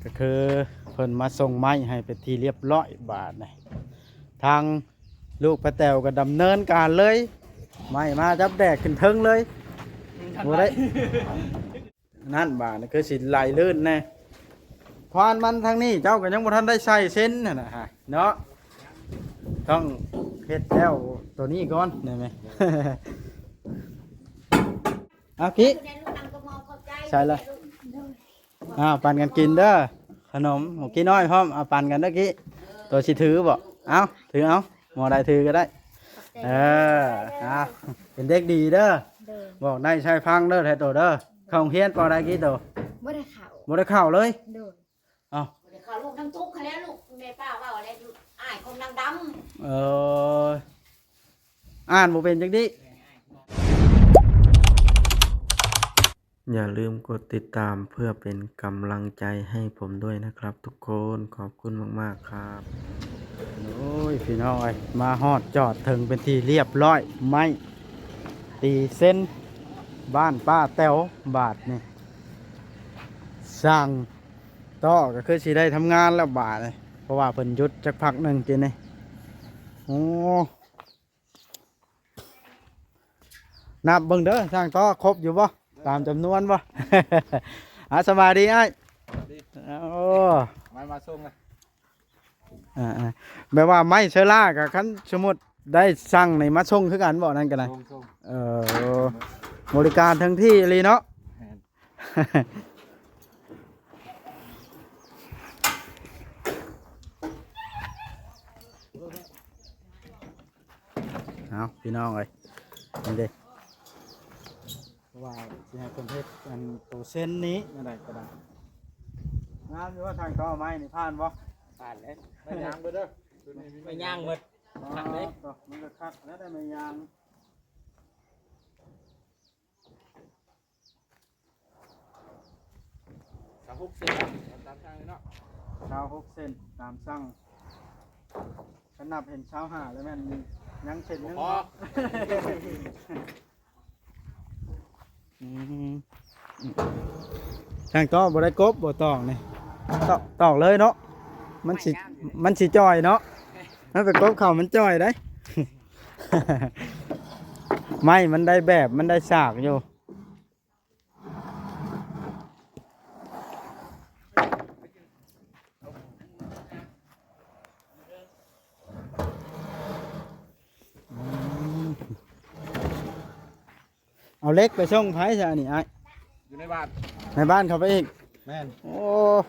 ກໍຄືເພິ່ນມາສົ່ງໄມ້ໃຫ້ເປັນທີ່ລຽບຮ້ອຍບາດນີ້ ທາງລູກປ້າແຕວກໍດຳເນີນການເລີຍ ໄມ້ມາຈັບແບກຂຶ້ນເທິງເລີຍ ບໍ່ໄດ້ ນັ້ນບາດນີ້ຄືຊິໄຫຼລື່ນແດ່ ຄວານມັນທາງນີ້ເຈົ້າກໍຍັງບໍ່ທັນໄດ້ໃສ່ເຊັນຫັ້ນນະເນາະ ຕ້ອງເຮັດແລ້ວໂຕນີ້ກ່ອນໄດ້ໄໝ? ເອົາກິ ໃສ່ລະ ອ້າວ ປັນກັນກິນເດີ ຂະໜົມ ໝູກີນ້ອຍພ້ອມ ເອົາປັນກັນເດີກິ ໂຕຊິຖືບໍ່? ເອົາ ຖືເອົາ ໝໍໃດຖືກໍໄດ້ ເອີ ເອົາ ເປັນເດັກດີເດີ ບອກໄດ້ໃຊ້ຟັງເດີ ແທ້ໂຕເດີ ເຂົ້າໂຮງຮຽນ ປ.ໃດກີ້ໂຕ? ບໍ່ໄດ້ເຂົ້າ ບໍ່ໄດ້ເຂົ້າເລີຍ ໂດຍ ເອົ້າ ບໍ່ໄດ້ເຂົ້າ ລູກນຳທຸກຫັ້ນແຫຼະ ລູກແມ່ປ້າເວົ້າແຫຼະ ອ້າຍຂອງນາງດຳ ເອີ ອ່ານບໍ່ເປັນຈັກດີ້ ຢ່າລືມກົດຕິດຕາມເພື່ອເປັນກຳລັງໃຈໃຫ້ຜົມດ້ວຍນະຄັບທຸກຄົນ ຂອບຄຸນມາກໆຄັບ. ໂອ້ຍ ພີ່ນ້ອງເອີຍ ມາຮອດຈອດເຖິງເປັນທີ່ລຽບຮ້ອຍ ໄມ້ຕີເຊັນບ້ານປ້າແຕວ ບາດນີ້ ຊ່າງຕໍ່ກໍຄືຊິໄດ້ທຳງານແລ້ວບາດນີ້ ເພາະວ່າເພິ່ນຢຸດຈັກພັກໜຶ່ງກີ້ນີ້ ໂອ້ ນັບເບິ່ງເດີ ຊ່າງຕໍ່ຄົບຢູ່ບໍ່? ຕາມຈຳນວນບໍ່? ອາ ສະບາຍດີອ້າຍ ໂອ້ ມາ ມາສົ່ງລະ ອ່າໆ ແບບວ່າໄມ້ເຊີລາກະ ຄັນສົມມຸດໄດ້ສັ່ງນີ້ມາສົ່ງຄືກັນບໍ່? ນັ້ນກໍໄດ້ ສົ່ງໆ ເອີ ບໍລິການເຖິງທີ່ອີ່ຫຼີເນາະ ແມ່ນ. ເອົາ ພີ່ນ້ອງເອີຍ ນີ້ເດ້ ເພາະວ່າຊິໃຫ້ເພິ່ນເຮັດອັນໂຕເຊັນນີ້ ແນວໃດກໍໄດ້ ງາມຢູ່ວ່າ ທາງຕໍ່ໄມ້ນີ້ຜ່ານບໍ່? ຜ່ານແລ້ວ ໄມ້ຍາງເບິດເດີ ໄມ້ຍາງເບິດ ຄັກເດ້ ມັນກໍຄັກແລ້ວ ໄດ້ໄມ້ຍາງ. ຊາວຫົກເຊັນຕາມສັ່ງເນາະ ຊາວຫົກເຊັນຕາມສັ່ງ ຄັນນັບເຫັນຊາວຫ້າແລ້ວແມ່ນຍັງເຊັນໜຶ່ງ ບໍ່ພໍ ເນາະ ອືມ ທາງຕໍ່ບໍ່ໄດ້ກົບບໍ່ຕອກນີ້ ຕອກ ຕອກເລີຍເນາະ ມັນຊິ ມັນຊິຈ່ອຍເນາະ ມັນໄປກົບເຂົ້າມັນຈ່ອຍໄດ໋ ໄມ້ມັນໄດ້ແບບ ມັນໄດ້ສາກຢູ່. ເອົາເຫຼັກໄປສົ່ງໃຜຊະອັນນີ້ອ້າຍ? ຢູ່ໃນບ້ານ ໃນບ້ານເຂົ້າໄປອີກ? ແມ່ນ. ໂອ້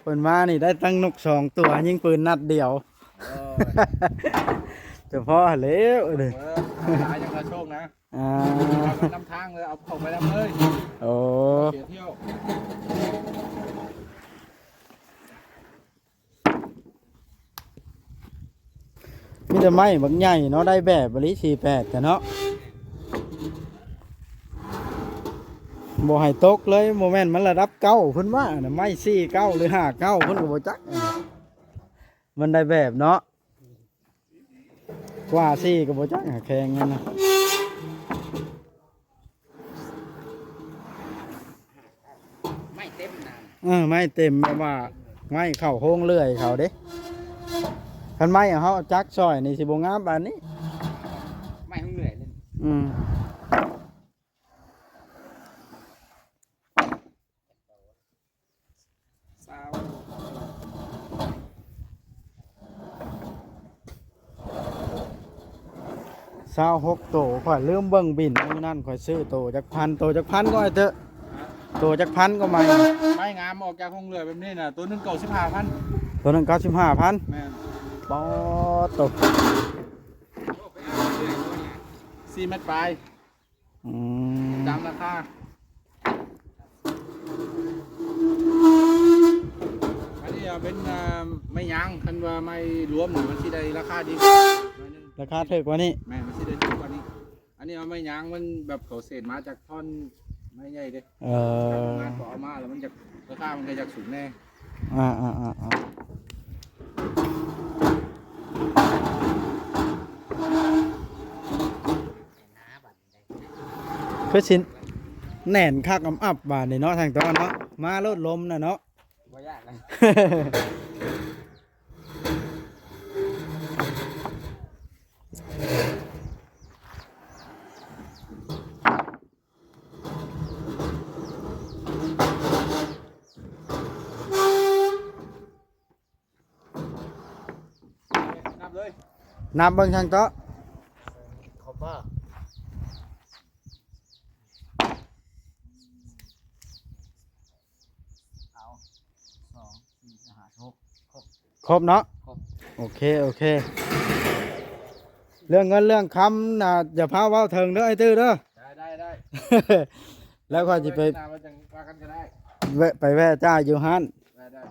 ເພິ່ນມານີ້ໄດ້ຕັ້ງນົກສອງຕົວ ຍິງປືນນັດດຽວ. ໂອ້ຍ ຈະພໍແລ້ວເດີ ເອີ ຫຼາຍຈັ່ງກະໂຊກນະ. ອ່າ ນຳທາງເລີຍ ເອົາເຂົ້າໄປນຳເລີຍ. ໂອ້ ເສຍທ່ຽວ ມີແຕ່ໄມ້ບັກໃຫຍ່ເນາະ ໄດ້ແບບອີ່ຫຼີ ສີ່ແປດ ກະເນາະ ບໍ່ໃຫ້ຕົກເລີຍ. ບໍ່ແມ່ນມັນລະດັບເກົ້າພຸ້ນຫວາ ໄມ້ສີ່ເກົ້າ ຫຼື ຫ້າເກົ້າ ພຸ້ນກໍບໍ່ຈັກ ມັນໄດ້ແບບເນາະ. ກວ່າສີ່ກໍບໍ່ຈັກ ແຂງນັ້ນນະ ໄມ້ເຕັມນະ ເອີ ໄມ້ເຕັມ ແບບວ່າໄມ້ເຂົ້າໂຮງເລື່ອຍເຂົາເດ້. ຄັນໄມ້ເຮົາຈັກຊອຍນີ້ຊິບໍ່ງາມປານນີ້ ໄມ້ໂຮງເລື່ອຍເລີຍ. ອືມ. ຊາວ ຊາວຫົກໂຕ ຂ້ອຍລືມເບິ່ງບິນ ມື້ນັ້ນຂ້ອຍຊື້ໂຕຈັກພັນ ໂຕຈັກພັນກໍໄອ້ເຕີ ໂຕຈັກພັນກໍໄມ້ ໄມ້ງາມອອກຈາກໂຮງເລືອແບບນີ້ນະ ໂຕໜຶ່ງເກົ້າສິບຫ້າພັນ ໂຕໜຶ່ງເກົ້າສິບຫ້າພັນ ແມ່ນ ປາດໂຕ ສີ່ແມັດປາຍ. ອືມ ຕາມລາຄາ ອັນນີ້ເອົາເປັນ ເອີ ໄມ້ຍາງ ຄັນວ່າໄມ້ລວມນີ້ມັນຊິໄດ້ລາຄາດີ ລາຄາຖືກກວ່ານີ້ ແມ່ນ ມັນຊິໄດ້ຖືກກວ່ານີ້. ອັນນີ້ເອົາໄມ້ຍາງ ມັນແບບເຂົາເສດມາຈາກທ່ອນໄມ້ໃຫຍ່ເດ້ ເອີ ງານເຂົາເອົາມາແລ້ວມັນຢາກ ລາຄາມັນກໍຢາກສູງແດ່ ອ່າໆໆ ຄືຊິແໜ້ນຄັກອຳອັບບາດນີ້ເນາະ ທາງຕອນເນາະ ມາໂລດລົມນະເນາະ ບໍ່ຢ້າ ນັບເລີຍ ນັບເບິ່ງທາງໂຕະ ຄອບບໍ່? ເອົາ ສອງ ສີ່ ຫ້າ ຫົກ ຄົບ ຄົບເນາະ? ຄົບ ໂອເຄ ໂອເຄ ເລື່ອງເງິນເລື່ອງຄຳນະ ຢ່າພາເວົ້າເຖິງເດີ ອ້າຍຕື້ເດີ. ໄດ້ ໄດ້ ໄດ້ ແລ້ວຂ້ອຍຊິໄປ ໄວ້ໜ້າ ໄວ້ຈັ່ງວ່າກັນກໍໄດ້ ແວະ ໄປແວະຈ່າຍຢູ່ຮ້ານ ໄດ້ ໄດ້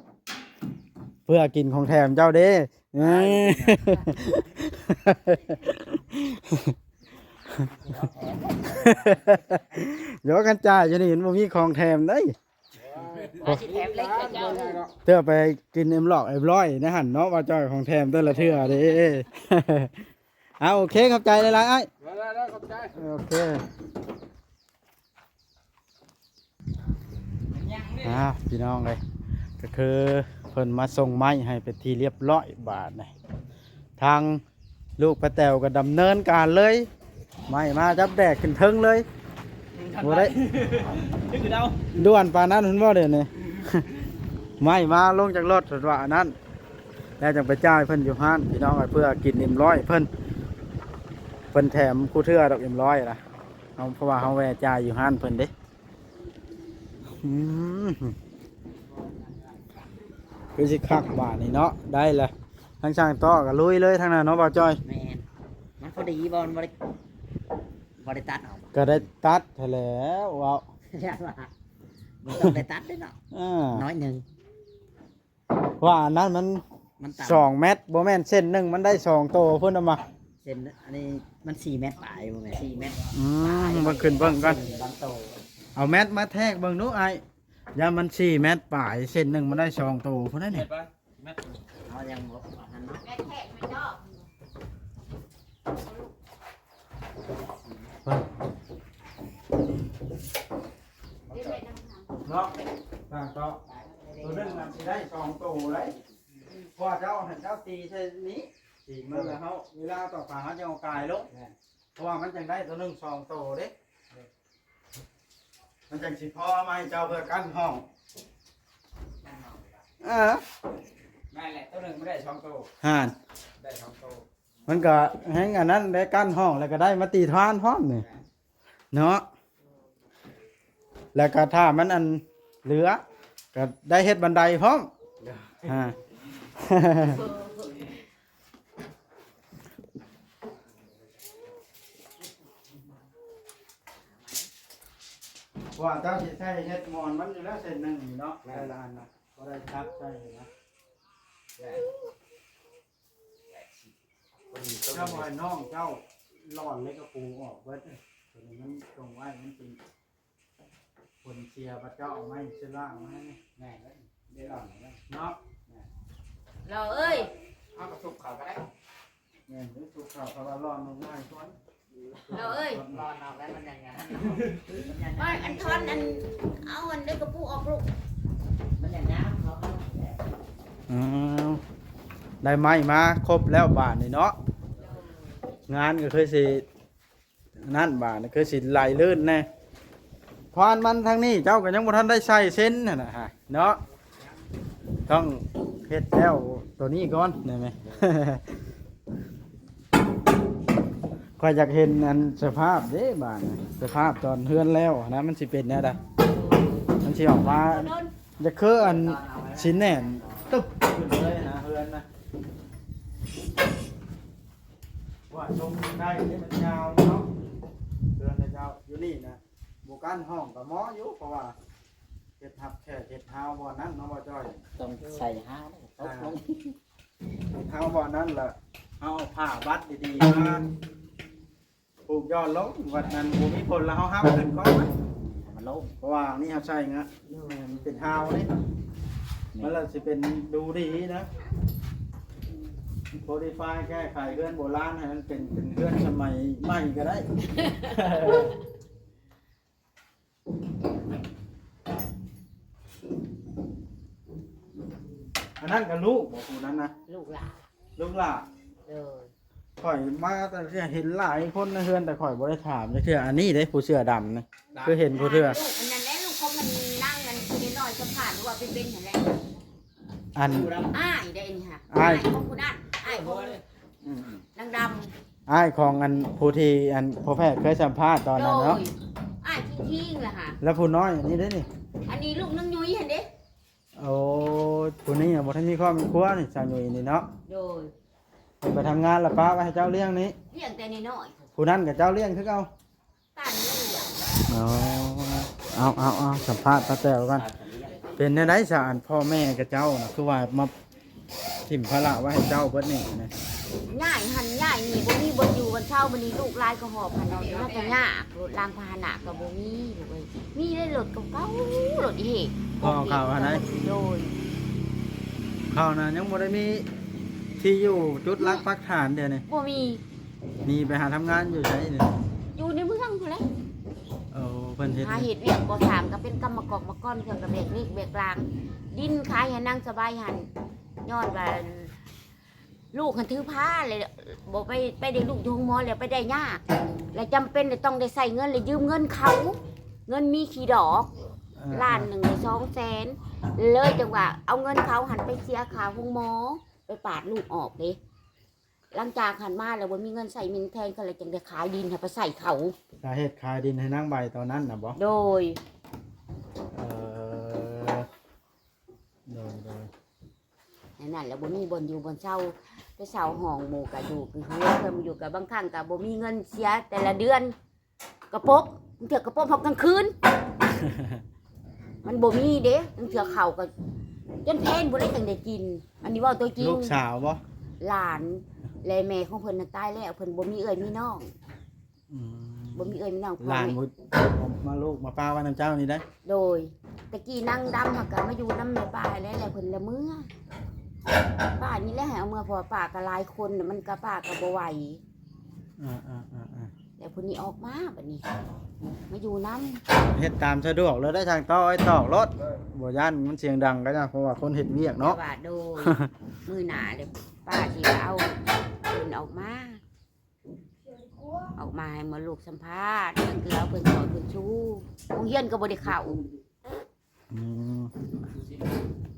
ເພື່ອກິນຂອງແຖມເຈົ້າເດ້. ໄດ້ ໂຍ ຄັນຈ່າຍຢູ່ນີ້ມັນບໍ່ມີຂອງແຖມເດ້. ວ່າຊິແຖມເຫຼັກໃຫ້ເຈົ້າ ເທື່ອໄປກິນເອັມຫຼອກເອັມຮ້ອຍໃນຫັ້ນເນາະ ວ່າເຈົ້າຂອງແຖມແຕ່ລະເທື່ອເດ້. ເອົາ ໂອເຄ ຂອບໃຈຫຼາຍໆ ອ້າຍ. ໄດ້ໆ ຂອບໃຈ ໂອເຄ. ອ່າ ພີ່ນ້ອງເອີຍ ກໍຄືເພິ່ນມາສົ່ງໄມ້ໃຫ້ເປັນທີ່ລຽບຮ້ອຍບາດນີ້ ທາງ ລູກປ້າແຕ๋ວກໍດຳເນີນການເລີຍ ໄມ້ມາຈັບແບກຂຶ້ນເທິງເລີຍ ບໍ່ໄດ້ ຄືເຮົາດ່ວນປານນັ້ນພຸ້ນບໍ່ດຽວນີ້ ໄມ້ມາລົງຈາກລົດເພິ່ນວ່າອັນນັ້ນ ແລ້ວຈັ່ງໄປຈ່າຍເພິ່ນຢູ່ຮ້ານ ພີ່ນ້ອງເອີຍ ເພື່ອກິນເອັມຮ້ອຍເພິ່ນ ເພິ່ນແຖມຄູ່ເທື່ອດອກເອັມຮ້ອຍນະ ເຮົາ ເພາະວ່າເຮົາແວ່ຈ່າຍຢູ່ຮ້ານເພິ່ນເດ້. ອືມ ຄືຊິຄັກບາດນີ້ເນາະ ໄດ້ລະ ທາງຊ່າງຕໍ່ກໍລຸຍເລີຍທາງນັ້ນເນາະ ບ່າວຈ້ອຍ. ແມ່ນ ມັນພໍດີບໍ່? ມັນບໍ່ໄດ້ ບໍ່ໄດ້ຕັດອອກບໍ່? ກໍໄດ້ຕັດຫັ້ນແຫຼະ ເວົ້າ ຢ້ານວ່າມັນຕ້ອງໄດ້ຕັດເດ້ເນາະ ເອີ ໜ້ອຍໜຶ່ງ ວ່າອັນນັ້ນມັນ ມັນຕາມ ສອງແມັດ ບໍ່ແມ່ນ ເສັ້ນໜຶ່ງມັນໄດ້ສອງໂຕພຸ້ນນະມະ ເສັ້ນ ອັນນີ້ມັນສີ່ແມັດປາຍ ບໍ່ແມ່ນ ສີ່ແມັດ ອືມ ປາຍ ມາຂຶ້ນເບິ່ງກ່ອນ ບາງໂຕ ເອົາແມັດມາແທກເບິ່ງດູອ້າຍ ຢ້ານມັນສີ່ແມັດປາຍ ເສັ້ນໜຶ່ງມັນໄດ້ສອງໂຕພຸ້ນນະນີ້ ແມັດປາຍ ແມັດ ເຮົາຍັງບໍ່ທັນເນາະ ແມັດແທກແມ່ນດອກ ເນາະ ຕ່າງເກາະ ຕົວໜຶ່ງມັນຊິໄດ້ສອງໂຕໄດ໋ ເພາະວ່າເຈົ້າຫັ້ນເຈົ້າຕີໃສ່ນີ້ ຕີມັນແລ້ວເຮົາ ເວລາຕໍ່ໄປເຮົາຈະເອົາກາຍລົງ ແມ່ນ ເພາະວ່າມັນຈັ່ງໄດ້ຕົວໜຶ່ງສອງໂຕເດ້ ມັນຈັ່ງຊິພໍມາໃຫ້ເຈົ້າເພື່ອກັ້ນຫ້ອງ ເອີ ນັ້ນແຫຼະ ຕົວໜຶ່ງມັນໄດ້ສອງໂຕ ຫັ້ນ ໄດ້ສອງໂຕ ມັນກໍແຮງອັນນັ້ນໄດ້ ກັ້ນຫ້ອງ ແລ້ວກໍໄດ້ມາຕີທານພ້ອມນີ້ ແມ່ນ ເນາະ ແລ້ວກໍຖ້າມັນອັນເຫຼືອ ກໍໄດ້ເຮັດບັນໄດພ້ອມ ໂດຍ ອ່າ ວ່າເຈົ້າຊິໃຊ້ເຮັດໝອນມັນຢູ່ແລ້ວເສັ້ນໜຶ່ງນີ້ເນາະ ແມ່ນ ແຕ່ລະອັນນະ ບໍ່ໄດ້ຕັດໃສ່ນະ ແມ່ນ ເຈົ້າບໍ່ໃຫ້ນ້ອງເຈົ້າຫຼອນເຫຼັກກະປູອອກເບິດ ຕົວນີ້ມັນຕົງໄວ້ ມັນຊິຜົນເສຍ ບັດເຈົ້າເອົາໄມ້ເຊັດລ້າງມາໃຫ້ ແມ່ນເລີຍ ໄດ້ຫຼອນແລ້ວເນາະ ແມ່ນ ລາວເອີຍ ເຮົາກໍສຸກເຂົ້າກໍໄດ້ ແມ່ນ ສຸກເຂົ້າ ເພາະວ່າຫຼອນມັນງ່າຍກ່ອນ ລາວເອີຍ ຫຼອນເອົາໄວ້ມັນຍັງງາມ ມັນຍັງງາມ ອັນທ່ອນອັນ ເອົາອັນເຫຼັກກະປູອອກລູກ ມັນຍັງງາມ ເຮົາເອົາ ອືມ ໄດ້ໄມ້ມາຄົບແລ້ວບາດນີ້ເນາະ ງານກໍຄືຊິ ນັ້ນບາດນີ້ຄືຊິໄຫຼລື່ນແດ່ ຜ່ານມາທາງນີ້ເຈົ້າກໍຍັງບໍ່ທັນໄດ້ໃສ່ເຊັນຫັ້ນນະເນາະ ຕ້ອງເຮັດແລ້ວໂຕນີ້ກ່ອນໄດ້ໄໝ? ຂ້ອຍຢາກເຫັນອັນສະພາບເດ້ບາດນີ້ ສະພາບຕອນເຮືອນແລ້ວຫັ້ນນະ ມັນຊິເປັນແນວໃດ ມັນຊິອອກມາ ຢາກຄືອັນຊິແໜ້ນຕຶບຂຶ້ນເລີຍນະ ເຮືອນນະ. ວ່າຊົງໄດ້ເດ້ ມັນຍາວເນາະ ເຮືອນເຈົ້າຢູ່ນີ້ນະ ບໍ່ກັ້ນຫ້ອງກໍເໝາະຢູ່ ເພາະວ່າເຮັດຮັບແຂກເຮັດຮາວບ່ອນນັ້ນເນາະ ບ່າວຈ້ອຍ ຕ້ອງໃສ່ຮາວເດ້ ຕົກລົງ ເຮັດຮາວບ່ອນນັ້ນລະ ເຮົາເອົາຜ້າບັດດີໆມາ ປູກຢອດລົງ ວັດນັ້ນບໍ່ມີຜົນລະເຮົາຮັບຂຶ້ນກ່ອນ ໃຫ້ມັນໂລ່ງ ເພາະວ່ານີ້ເຮົາໃສ່ງະ ແມ່ນ ມັນເປັນຮາວເດ້ ແມ່ນ ມັນລະຊິເປັນດູດີນະ ໂມດີຟາຍແກ້ໄຂເຮືອນໂບລານໃຫ້ມັນເປັນ ເປັນເຮືອນສະໄໝໃໝ່ກໍໄດ້. ເ ອັນນັ້ນກໍລູກບໍ່ ຜູ້ນັ້ນນະ? ລູກຫຼ້າ ລູກຫຼ້າ. ໂດຍ. ຂ້ອຍມາແຕ່ເທື່ອເຫັນຫຼາຍຄົນໃນເຮືອນ ແຕ່ຂ້ອຍບໍ່ໄດ້ຖາມຈັກເທື່ອ. ອັນນີ້ເດ້ ຜູ້ເສື້ອດຳນະ ຄືເຫັນຜູ້ເທື່ອ. ລູກອັນນັ້ນແຫຼະ ລູກຂອງມັນນາງນັ້ນ ຜູ້ນ້ອຍສະພາດ ຫຼືວ່າເປັນໆຫັ້ນແຫຼະ. ອັນ ອ້າຍເດ້ນີ້ຫະ ອ້າຍ ອ້າຍຂອງຜູ້ນັ້ນ ອ້າຍຂອງ ອືມ ນາງດຳ ອ້າຍຂອງອັນຜູ້ທີ່ອັນພໍ່ແພດເຄີຍສຳພາດຕອນນັ້ນເນາະ. ໂດຍ. ອ້າຍຄິງໆລະຫະ. ແລ້ວຜູ້ນ້ອຍອັນນີ້ເດ້ນີ້? ອັນນີ້ລູກນາງຍຸ້ຍຫັ້ນເດ້. ໂອ້ ຜູ້ນີ້ບໍ່ທັນມີຄອບມີຄົວນີ້ ສາວຍຸ້ຍນີ້ເນາະ. ໂດຍ. ເພິ່ນໄປທຳງານລະປະໄວ້ໃຫ້ເຈົ້າລ້ຽງນີ້ ລ້ຽງແຕ່ນ້ອຍໆ. ຜູ້ນັ້ນກໍເຈົ້າລ້ຽງຄືເກົ່າ? ຕາມເລື່ອງ. ອໍ ເອົາໆໆ ສຳພາດປ້າແຕວກ່ອນ. ເປັນແນວໃດຊະ ອັນພໍ່ແມ່ກັບເຈົ້ານະ ຄືວ່າມາຖິ້ມພາລະໄວ້ໃຫ້ເຈົ້າເບິດນີ້ນະ? ຍ້າຍຫັ້ນຍ້າຍນີ້ ບໍ່ມີບ່ອນຢູ່ບ່ອນເຊົາ. ບັດນີ້ລູກຫຼາຍກໍຫອບຫັ້ນເນາະ ມັນກໍຍາກ ລົດລາງພາຫະນະກໍບໍ່ມີ ລູກເອີຍ. ມີແຕ່ລົດເກົ່າໆ ລົດອີເຫກ ຫໍ່ເຂົ້າຫັ້ນໃດ໋. ໂດຍ. ເຂົານະຍັງບໍ່ໄດ້ມີທີ່ຢູ່ຈຸດຫຼັກປັກຖານດຽວນີ້ ບໍ່ມີ. ນີ້ໄປຫາທຳງານຢູ່ໃສນີ້? ຢູ່ໃນເມືອງພຸ້ນແຫຼະ. ໂອ້ ເພິ່ນເຮັດ ຫາເຮັດວຽກກໍ່ສ້າງ ກໍເປັນກຳມະກອກມະກອນ ເຄື່ອງກະແບກເຫຼັກແບກລາງ ດິນຂາຍໃຫ້ນາງສະບາຍຫັ້ນ ຍ້ອນວ່າລູກຫັ້ນຖືພາ ແລ້ວບໍ່ໄປ ໄປໄດ້ລູກຢູ່ໂຮງໝໍ ແລ້ວໄປໄດ້ຍາກ ແລ້ວຈຳເປັນໄດ້ຕ້ອງໄດ້ໃຊ້ເງິນ ແລ້ວຢືມເງິນເຂົາ ເງິນມີຂີ້ດອກ ເອີ ລ້ານໜຶ່ງ ສອງແສນ ເລີຍຈັ່ງວ່າເອົາເງິນເຂົາຫັ້ນໄປເສຍຄ່າໂຮງໝໍ ໄປປາດລູກອອກເດ້. ຫຼັງຈາກຫັ້ນມາແລ້ວບໍ່ມີເງິນໃຊ້ມີແທນ ກໍເລີຍຈັ່ງໄດ້ຂາຍດິນໃຫ້ໄປໃຊ້ເຂົາ. ສາເຫດຂາຍດິນໃຫ້ນາງໃບຕອນນັ້ນນະບໍ? ໂດຍ. ເອີ ໂດຍໆ. ໃນນັ້ນແລ້ວບໍ່ມີບ່ອນຢູ່ບ່ອນເຊົາ ໄປເຊົ່າຫ້ອງໝູ່ກະຢູ່ຄືເຮືອນ ເພິ່ນຢູ່ກະບາງຄັ້ງກະບໍ່ມີເງິນເສຍແຕ່ລະເດືອນ. ກະປົກ ບາງເທື່ອກະປົກຮອດກາງຄືນ ມັນບໍ່ມີເດ້. ບາງເທື່ອເຂົ້າກໍຈົນແພງພຸ້ນແຫຼະຈັ່ງໄດ້ກິນ. ອັນນີ້ເວົ້າຕົວຈິງ. ລູກສາວບໍ? ຫຼານ ແລະແມ່ຂອງເພິ່ນນັ້ນຕາຍແລ້ວ ເພິ່ນບໍ່ມີເອື້ອຍມີນ້ອງ. ອືມ ບໍ່ມີເອື້ອຍມີນ້ອງ. ຫຼານບໍ່ມາລູກມາປ້າໄວ້ນຳເຈົ້ານີ້ໄດ໋. ໂດຍ. ແຕ່ກີ້ນາງດຳຫັ້ນກະມາຢູ່ນຳແມ່ປ້າແລ້ວ ແລ້ວເພິ່ນລະເມືອ ປ້ານີ້ແຫຼະໃຫ້ເອົາເມືອ ເພາະວ່າປ້າກະຫຼາຍຄົນ ມັນກະປ້າກະບໍ່ໄຫວ. ອ່າໆໆໆ ແລ້ວຜູ້ນີ້ອອກມາບັດນີ້ ມາຢູ່ນຳ. ເຮັດຕາມສະດວກເລີຍໄດ໋ ຊ່າງຕໍ່ໄອ້ຕອກໂລດ ບໍ່ຢ້ານມັນສຽງດັງກໍຢ່າ ເພາະວ່າຄົນເຮັດວຽກເນາະ. ແຕ່ວ່າໂດຍ ມື້ໜ້າເດ້ ປ້າຊິເອົາເພິ່ນອອກມາ ອອກມາໃຫ້ໝົດລູກສຳພາດ ເພິ່ນຄືເອົາເພິ່ນສອນເພິ່ນຊູ ໂຮງຮຽນກໍບໍ່ໄດ້ເຂົ້າ. ອືມ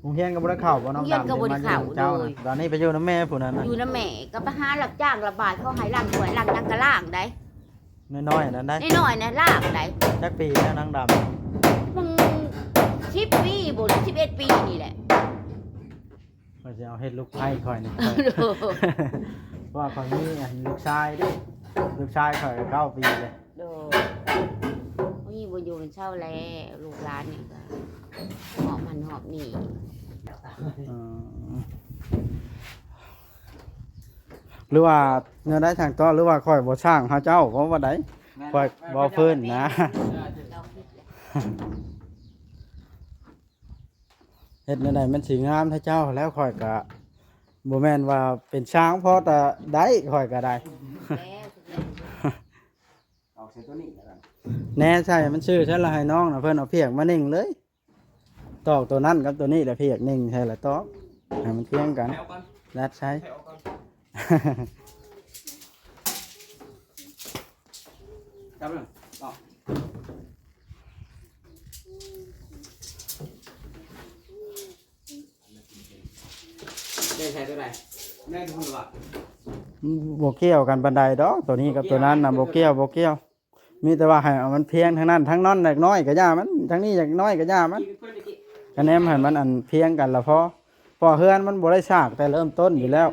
ໂຮງຮຽນກໍບໍ່ໄດ້ເຂົ້າບໍ່ ນ້ອງດຳ? ໂຮງຮຽນກໍບໍ່ໄດ້ເຂົ້າ. ໂດຍ. ຕອນນີ້ໄປຢູ່ນຳແມ່ຜູ້ນັ້ນນະ? ຢູ່ນຳແມ່ ກໍໄປຫາຮັບຈ້າງ ລະບາດເຂົາໃຫ້ລ້າງຖ້ວຍລ້າງຫຍັງກໍລ້າງໄດ໋. ນ້ອຍໆນັ້ນໄດ໋? ນ້ອຍໆນະ ລ້າງໄດ໋. ຈັກປີແລ້ວນາງດຳ? ມັນສິບປີບໍ່ ຫຼືສິບເອັດປີນີ້ແຫຼະ. ຂ້ອຍຊິເອົາເຮັດລູກໃພ້ຂ້ອຍນີ້ ເພາະວ່າຂ້ອຍມີອັນລູກຊາຍເດ້ ລູກຊາຍຂ້ອຍກໍເກົ້າປີເດ້. ໂດຍ. ມີບໍ່ຢູ່ເປັນເຊົາແລ້ວ ລູກຫຼານນີ້ກໍຫອບຫັ້ນຫອບນີ້. ອືມ ຫຼືວ່າແນວໃດທາງຕໍ່ ຫຼືວ່າຂ້ອຍບໍ່ຊ່າງເຂົາເຈົ້າ ເພາະວ່າໃດ ຂ້ອຍບໍ່ຟື້ນນະ. ເຮັດແນວໃດມັນຊິງາມແທ້ເຈົ້າ ແລ້ວຂ້ອຍກະບໍ່ແມ່ນວ່າເປັນຊ່າງພໍແຕ່ໄດ້ ຂ້ອຍກະໄດ້. ຕອກໃສ່ຕົວນີ້ແລ້ວກັນ ແນ່ໃສ່ມັນຊື່ໃສ່ລະ ໃຫ້ນ້ອງນະ ເພິ່ນເອົາພຽກມາເນັ່ງເລີຍ ຕອກຕົວນັ້ນກັບຕົວນີ້ ແລ້ວພຽກເນັ່ງໃສ່ລະຕອກ ໃຫ້ມັນພຽງກັນ ແຖວກ່ອນ ລັດໃສ່ ແຖວກ່ອນ. ຈັບເບິ່ງ ຕອກ ໄດ້ໃສ່ຕົວໃດ? ໄດ້ທຸກຄົນວ່າ ບໍ່ກ່ຽວກັນປານໃດດອກ ຕົວນີ້ກັບຕົວນັ້ນນະ ບໍ່ກ່ຽວ ບໍ່ກ່ຽວ. ມີແຕ່ວ່າໃຫ້ເອົາມັນພຽງທາງນັ້ນທາງນັ້ນ ເລັກນ້ອຍກໍຢ່າມັນ ທາງນີ້ເລັກນ້ອຍກໍຢ່າມັນ ກະແນມໃຫ້ມັນອັນພຽງກັນລະພໍ ເພາະເຮືອນມັນບໍ່ໄດ້ສາກແຕ່ເລີ່ມຕົ້ນຢູ່ແລ້ວ.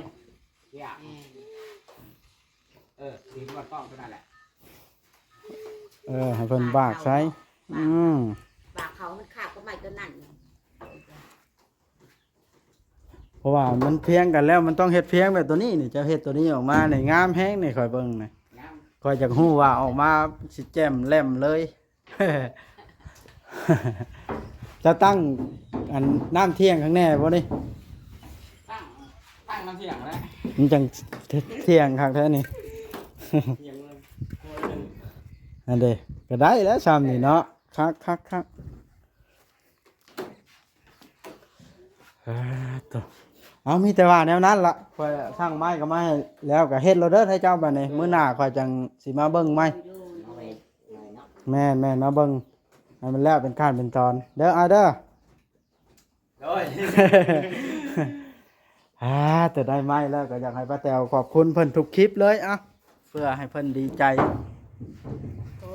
ເອີ ໃຫ້ເພິ່ນບາກໃສ່ ບາກເຂົ້າ ອືມ ບາກເຂົ້າ ມັນຂາດກໍໄມ້ຕົວນັ້ນ. ເພາະວ່າມັນພຽງກັນແລ້ວ ມັນຕ້ອງເຮັດພຽງແບບຕົວນີ້ນີ້ ເຈົ້າເຮັດຕົວນີ້ອອກມານີ້ງາມແຮງນີ້ ຂ້ອຍເບິ່ງນີ້ ງາມ ຂ້ອຍຢາກຮູ້ວ່າອອກມາຊິແຈ່ມແຫຼມເລີຍ. ເຈົ້າຕັ້ງອັນນ້ຳທ່ຽງຂ້າງແນ່ບໍ່ນີ້? ຕັ້ງ ຕັ້ງນ້ຳທ່ຽງແລ້ວ ມັນຈັ່ງທ່ຽງຄັກແທ້ນີ້. ອັນເດ ກໍໄດ້ແລ້ວຊ່ຳນີ້ເນາະ ຄັກໆໆ. ອ່າ ໂຕ ເອົາ ມີແຕ່ວ່າແນວນັ້ນລະ ຂ້ອຍສັ່ງໄມ້ກໍມາໃຫ້ແລ້ວ ກໍເຮັດໂລດເດີ ໃຫ້ເຈົ້າບາດນີ້ ມື້ໜ້າຂ້ອຍຈັ່ງຊິມາເບິ່ງໃໝ່. ແມ່ນໆ ມາເບິ່ງໃຫ້ມັນແລ້ວເປັນຂັ້ນເປັນຕອນເດີ ອ້າຍເດີ. ໂດຍ ອ່າ ແຕ່ໄດ້ໄມ້ແລ້ວກໍຢາກໃຫ້ປ້າແຕວຂອບຄຸນເພິ່ນທຸກຄລິບເລີຍ ອ່ະ ເພື່ອໃຫ້ເພິ່ນດີໃຈ. ໂອ້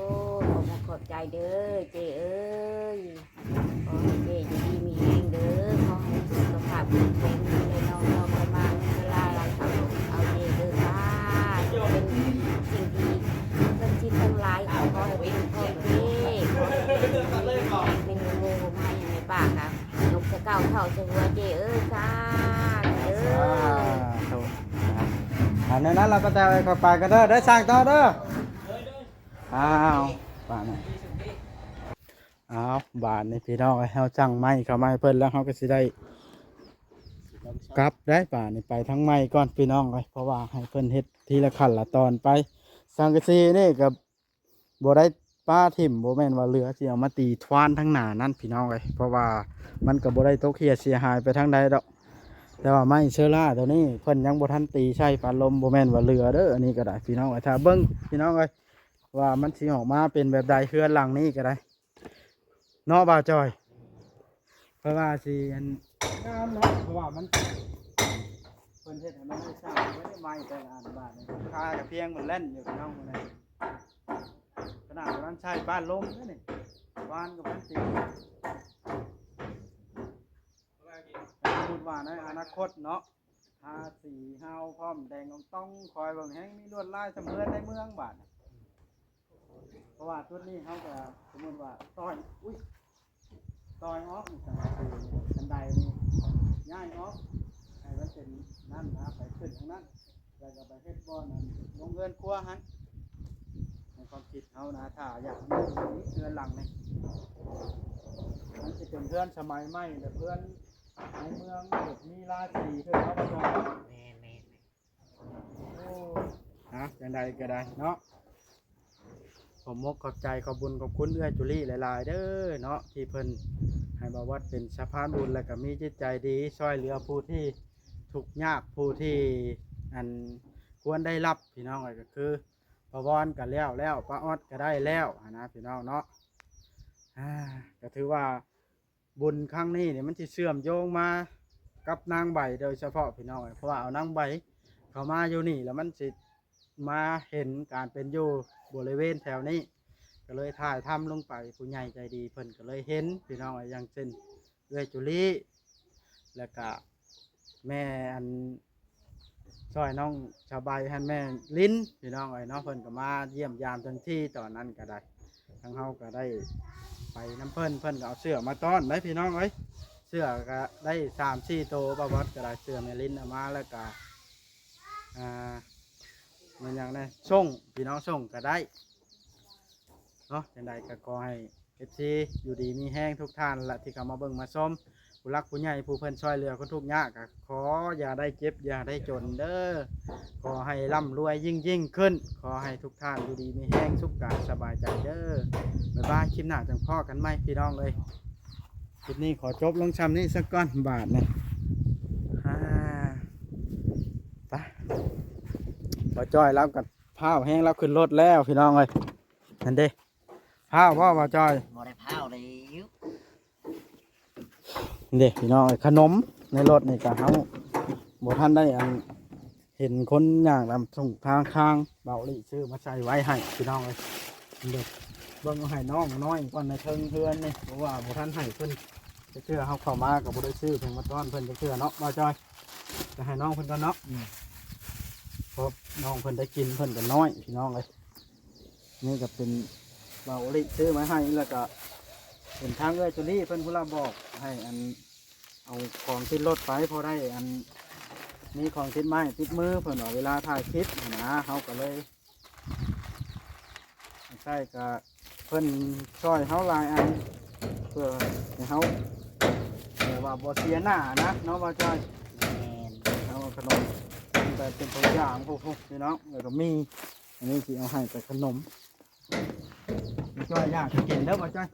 ຂອບອົກຂອບໃຈເດີເຈ້ເອີຍ ຂໍໃຫ້ເຈ້ຢູ່ດີມີແຮງເດີ ຂໍໃຫ້ມີສຸຂະພາບແຂງແຮງເດີ ນ້ອງໆ ໄດ້ມາເວລາຫຼາຍເຂົ້າ ເອົາເຈ້ເດີ ສາທຸ ເປັນສິ່ງທີ່ສັກສິດທັງຫຼາຍ ຂໍໃຫ້ເປັນຂອງເຈ້ ຂໍໃຫ້ເປັນສິ່ງທີ່ເປັນໂລໃຫ້ແມ່ປ້າກະ ຍົກໃສ່ເກົ້າເທົ່າໃສ່ຫົວເຈ້ເອີຍ ສາທຸເດີ ສາທຸ. ອັນນັ້ນລະ ປ້າແຕວເອີຍ ຂ້ອຍໄປກ່ອນເດີ ໄດ້ສັ່ງຕໍ່ເດີ. ອ້າວ ບາດນີ້ ອ້າວ ບາດນີ້ພີ່ນ້ອງເອີຍ ເຮົາສັ່ງໄມ້ເຂົ້າມາໃຫ້ເພິ່ນແລ້ວ ເຮົາກໍຊິໄດ້ກັບໄດ້ ບາດນີ້ໄປທາງໃໝ່ກ່ອນພີ່ນ້ອງເອີຍ ເພາະວ່າໃຫ້ເພິ່ນເຮັດທີລະຂັ້ນລະຕອນໄປ. ສັງກະສີນີ້ກໍ ບໍ່ໄດ້ປະຖິ້ມ ບໍ່ແມ່ນວ່າເຫຼືອຊິເອົາມາຕີທວານທາງໜ້ານັ້ນພີ່ນ້ອງເອີຍ ເພາະວ່າມັນກໍບໍ່ໄດ້ຕົກເຮ່ຍເສຍຫາຍໄປທາງໃດດອກ. ແຕ່ວ່າໄມ້ເຊີລ່າໂຕນີ້ເພິ່ນຍັງບໍ່ທັນຕີໃສ່ປານລົມ ບໍ່ແມ່ນວ່າເຫຼືອເດີ ອັນນີ້ກໍໄດ້ພີ່ນ້ອງເອີຍ. ຖ້າເບິ່ງພີ່ນ້ອງເອີຍ ວ່າມັນຊິອອກມາເປັນແບບໃດ ເຮືອນຫຼັງນີ້ກໍໄດ້ ເນາະ ບ່າວຈອຍ. ເພາະວ່າຊິອັນງາມເນາະ ເພາະວ່າມັນ ເພິ່ນເຮັດໃຫ້ມັນໄດ້ສ້າງໄວ້ໄມ້ແຕ່ລະອັນບາດນີ້ ຄາກະພຽງມັນແລ່ນຢູ່ພີ່ນ້ອງ ມື້ນັ້ນ ຂະໜາດວ່ານັ້ນໃຊ້ບ້ານລົມເດ້ນີ້ ວານກໍພັນຕີ. ສົມມຸດວ່າໃນອະນາຄົດເນາະ ທາສີຮາວພ້ອມແດງອອງຕ້ອງ ຄອຍເບິ່ງແຮງມີລວດລາຍສ່ຳເຮືອນໃນເມືອງບາດນີ້. ເພາະວ່າຈຸດນີ້ເຮົາກໍສົມມຸດວ່າຕ່ອຍ ອຸ້ຍ ຕ່ອຍອອກນີ້ ສັງກະສີນີ້ ຄັນໄດນີ້ ຍ້າຍອອກ ໃຫ້ມັນເປັນນັ້ນນະ ໄປຂຶ້ນທາງນັ້ນ ແລ້ວກໍໄປເຮັດບ່ອນນັ້ນ ລົງເຮືອນຄົວຫັ້ນ. ໃນຄວາມຄິດເຮົານະ ຖ້າຢາກມີເຮືອນຫຼັງນີ້ ມັນຊິເປັນເຮືອນສະໄໝໃໝ່ ແບບເຮືອນໃນເມືອງ ແບບມີລາສີຂຶ້ນເນາະ ແມ່ນໆ. ໂອ້ ເອົາ ຈັ່ງໃດກໍໄດ້ເນາະ ຂອບອົກຂອບໃຈ ຂອບບຸນຂອບຄຸນເອື້ອຍຈູລີຫຼາຍໆເດີເນາະ ທີ່ເພິ່ນໃຫ້ບ່າວວັດເປັນສະພານບຸນ ແລ້ວກໍມີຈິດໃຈດີຊ່ວຍເຫຼືອຜູ້ທີ່ທຸກຍາກ ຜູ້ທີ່ອັນຄວນໄດ້ຮັບ ພີ່ນ້ອງເອີຍ. ກໍຄືປ້າວອນກໍແລ້ວແລ້ວ ປ້າອອດກໍໄດ້ແລ້ວຫັ້ນນະ ພີ່ນ້ອງເນາະ. ອ່າ ກໍຖືວ່າ ບຸນຄັ້ງນີ້ນີ້ມັນຊິເຊື່ອມໂຍງມາກັບນາງໃບໂດຍສະເພາະພີ່ນ້ອງເອີຍ ເພາະວ່າເອົານາງໃບເຂົ້າມາຢູ່ນີ້ ແລ້ວມັນຊິມາເຫັນການເປັນຢູ່ບໍລິເວນແຖວນີ້ ກໍເລີຍຖ່າຍທຳລົງໄປ ຜູ້ໃຫຍ່ໃຈດີເພິ່ນກໍເລີຍເຫັນພີ່ນ້ອງເອີຍ. ຢ່າງເຊັ່ນເອື້ອຍຈູລີ ແລ້ວກະ ແມ່ອັນຊ່ອຍນ້ອງສະບາຍຫັ້ນ ແມ່ລິນ ພີ່ນ້ອງເອີຍເນາະ ເພິ່ນກໍມາຢ້ຽມຢາມທັງທີ່ ຕອນນັ້ນກໍໄດ້ ທາງເຮົາກໍໄດ້ໄປນຳເພິ່ນ ເພິ່ນກໍເອົາເສື້ອມາຕ້ອນໄດ້ພີ່ນ້ອງເອີຍ. ເສື້ອກໍໄດ້ສາມສີ່ໂຕ ບ່າວວັດກໍໄດ້ເສື້ອແມ່ລິນເອົາມາ ແລ້ວກໍ ອ່າ ແມ່ນຫຍັງແດ່ ສົ່ງ ພີ່ນ້ອງສົ່ງກໍໄດ້ ເນາະ. ຈັ່ງໃດກໍຂໍໃຫ້ເອັຟຊີຢູ່ດີມີແຮງທຸກທ່ານລະ ທີ່ເຂົ້າມາເບິ່ງມາຊົມ ຜູ້ຫຼັກຜູ້ໃຫຍ່ ຜູ້ເພິ່ນຊ່ວຍເຫຼືອຄົນທຸກຍາກ ກໍຂໍຢ່າໄດ້ເຈັບຢ່າໄດ້ຈົນເດີ ຂໍໃຫ້ລ່ຳລວຍຍິ່ງໆຂຶ້ນ ຂໍໃຫ້ທຸກທ່ານຢູ່ດີມີແຮງ ສຸກກາຍສະບາຍໃຈເດີ. ບາຍບາຍ ຄລິບໜ້າຈັ່ງພໍ້ກັນໃໝ່ພີ່ນ້ອງເອີຍ. ຄລິບນີ້ຂໍຈົບລົງຊ່ຳນີ້ສາກ່ອນບາດນີ້ ອ່າ ໄປ ບ່າວຈ້ອຍລາວກໍ ພ້າວແຮງ ລາວຂຶ້ນລົດແລ້ວພີ່ນ້ອງເອີຍ. ຫັ້ນເດ້ ພ້າວບໍ່ ບ່າວຈ້ອຍ? ບໍ່ໄດ້ພ້າວແລ້ວ ເດ້ພີ່ນ້ອງເອີຍ. ຂະໜົມໃນລົດນີ້ກະ ເຮົາບໍ່ທັນໄດ້ອັນ ເຫັນຄົນຍ່າງຕາມທົ່ງທາງທາງ ເບົາລີ້ຊື້ມາໃສ່ໄວ້ໃຫ້ພີ່ນ້ອງເອີຍ. ເດ້ ເບິ່ງເອົາໃຫ້ນ້ອງນ້ອຍກ່ອນ ໃນເທິງເຮືອນນີ້ ເພາະວ່າບໍ່ທັນໃຫ້ເພິ່ນຈັກເທື່ອ ເຮົາເຂົ້າມາກໍບໍ່ໄດ້ຊື້ເພິ່ນມາຕ້ອນເພິ່ນຈັກເທື່ອເນາະ ບ່າວຈ້ອຍ. ຈະໃຫ້ນ້ອງເພິ່ນກ່ອນເນາະ ອືມ ເພາະນ້ອງເພິ່ນໄດ້ກິນ ເພິ່ນກໍນ້ອຍພີ່ນ້ອງເອີຍ. ນີ້ກໍເປັນບ່າວໂອລິຊື້ມາໃຫ້ ແລ້ວກໍເປັນທາງເອື້ອຍຈູລີເພິ່ນພຸ້ນລະ ບອກໃຫ້ອັນ ເອົາຂອງຕິດລົດໄປ ພໍໄດ້ອັນ ມີຂອງຕິດໄມ້ຕິດມື ເພິ່ນວ່າເວລາຖ່າຍຄລິບຫັ້ນນະ ເຮົາກໍເລີຍ ໃຊ້ກະເພິ່ນຊ່ອຍເຮົາຫຼາຍອັນ ເພື່ອໃຫ້ເຮົາແບບວ່າບໍ່ເສຍໜ້ານະເນາະ ບ່າວຈ້ອຍ. ແມ່ນ ເອົາຂະໜົມ ແຕ່ເປັນຕົວຢ່າງ ໂອ້ໂຫ ພີ່ນ້ອງ ແລ້ວກໍມີ ອັນນີ້ຊິເອົາໃຫ້ແຕ່ຂະໜົມ ບ່າວຈ້ອຍຢາກກິນເດີ ບ່າວຈ້ອຍ.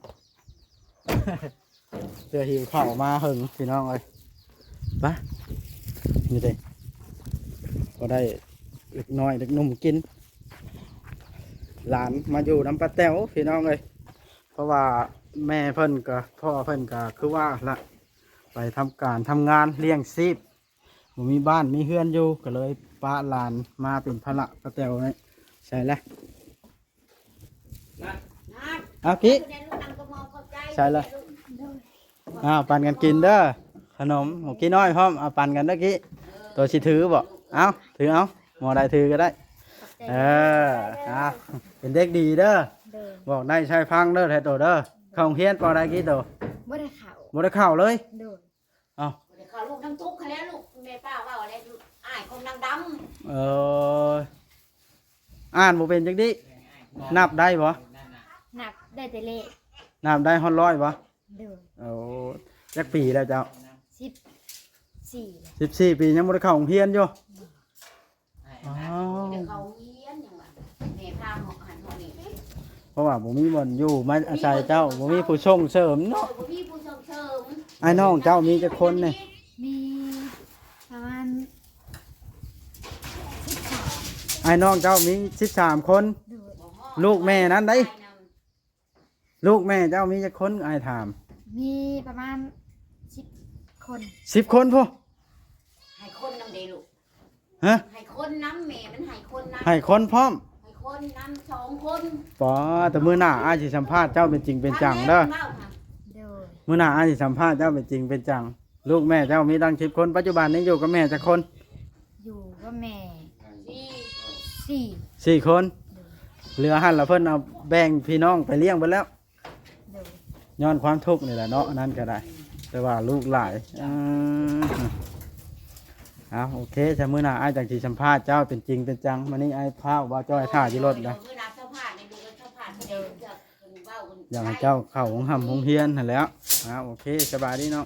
ເພື່ອຫິວເຂົ້າມາເຫິງພີ່ນ້ອງເອີຍ. ໄປ ນີ້ເດ້ ບໍ່ໄດ້ເດັກນ້ອຍເດັກໜຸ່ມກິນ. ຫຼານມາຢູ່ນຳປ້າແຕວພີ່ນ້ອງເອີຍ ເພາະວ່າແມ່ເພິ່ນກໍ ພໍ່ເພິ່ນກໍຄືວ່າລະ ໄປທຳການທຳງານລ້ຽງຊີບ ບໍ່ມີບ້ານມີເຮືອນຢູ່ ກໍເລີຍປະຫຼານມາເປັນພາລະປ້າແຕວນີ້. ໃສ່ລະ ເອົາກິ ໃສ່ລະ ອ້າວ ປັນກັນກິນເດີ ຂະໜົມ ກິນນ້ອຍພ້ອມ ເອົາປັນກັນເດີກິ. ໂຕຊິຖືບໍ່? ເອົາ ຖືເອົາ ໝໍໃດຖືກໍໄດ້. ເອີ ເອົາ ເປັນເດັກດີເດີ ໂດຍ ບອກໄດ້ໃຊ້ຟັງເດີ ແທ້ໂຕເດີ. ເຂົ້າໂຮງຮຽນ ປ.ໃດກີ້ໂຕ? ບໍ່ໄດ້ເຂົ້າ ບໍ່ໄດ້ເຂົ້າເລີຍ. ໂດຍ ເອົ້າ ບໍ່ໄດ້ເຂົ້າ ລູກນຳຕຸກຫັ້ນແຫຼະ ລູກແມ່ປ້າເວົ້າແຫຼະ ອ້າຍຄົນນາງດຳ. ເອີ ອ່ານບໍ່ເປັນຈັກດີ້ ນັບໄດ້ບໍ່? ນັບໄດ້ແຕ່ເລກ ນັບໄດ້ຮອດຮ້ອຍບໍ່? ໂດຍ ໂອ້ ຈັກປີແລ້ວເຈົ້າ? ສິບສີ່ ສິບສີ່ປີ ຍັງບໍ່ໄດ້ເຂົ້າໂຮງຮຽນຢູ່. ອ້າວ ເຂົ້າໂຮງຮຽນຫຍັງວະ ແມ່ພາເຮົາຫັ້ນເຮົານີ້ ເພາະວ່າບໍ່ມີບ່ອນຢູ່ມາອາໄສເຈົ້າ ບໍ່ມີຜູ້ສົ່ງເສີມເນາະ ບໍ່ມີຜູ້ສົ່ງເສີມ. ອ້າຍນ້ອງເຈົ້າມີຈັກຄົນນີ້? ມີປະມານສິບສາມ ອ້າຍນ້ອງເຈົ້າມີສິບສາມຄົນ. ໂດຍ ລູກແມ່ນັ້ນໄດ໋ ລູກແມ່ເຈົ້າມີຈັກຄົນ ອ້າຍຖາມ? ມີປະມານສິບຄົນ ສິບຄົນພຸ້ນ. ໃຫ້ຄົນນຳເດ້ລູກ ຮະ ໃຫ້ຄົນນຳ ແມ່ມັນໃຫ້ຄົນນຳ ໃຫ້ຄົນພ້ອມ ໃຫ້ຄົນນຳສອງຄົນ. ປາ ແຕ່ມື້ໜ້າອ້າຍຊິສຳພາດເຈົ້າເປັນຈິງເປັນຈັງເດີ. ໂດຍ ມື້ໜ້າອ້າຍຊິສຳພາດເຈົ້າເປັນຈິງເປັນຈັງ. ລູກແມ່ເຈົ້າມີຕັ້ງສິບຄົນ ປັດຈຸບັນນີ້ຢູ່ກັບແມ່ຈັກຄົນ? ຢູ່ກັບແມ່ສີ່ ສີ່ຄົນ. ໂດຍ ເຫຼືອຫັ້ນລະເພິ່ນເອົາແບ່ງພີ່ນ້ອງໄປລ້ຽງເບິດແລ້ວ. ໂດຍ ຍ້ອນຄວາມທຸກນີ້ແຫຼະເນາະ ອັນນັ້ນກໍໄດ້ ແຕ່ວ່າລູກຫຼາຍ. ອືມ ເອົາ ໂອເຄ ຊະ ມື້ໜ້າອ້າຍຈັ່ງຊິສຳພາດເຈົ້າເປັນຈິງເປັນຈັງ. ມື້ນີ້ອ້າຍພາບ່າວຈ້ອຍຖ້າຢູ່ລົດນະ ມື້ໜ້າສຳພາດໃຫ້ລູກສຳພາດເຂົາເຈົ້າ ຢາກໃຫ້ເຈົ້າເຂົ້າໂຮງຮ່ຳໂຮງຮຽນຫັ້ນແຫຼ້ວ. ເອົາ ໂອເຄ ສະບາຍດີເນາະ.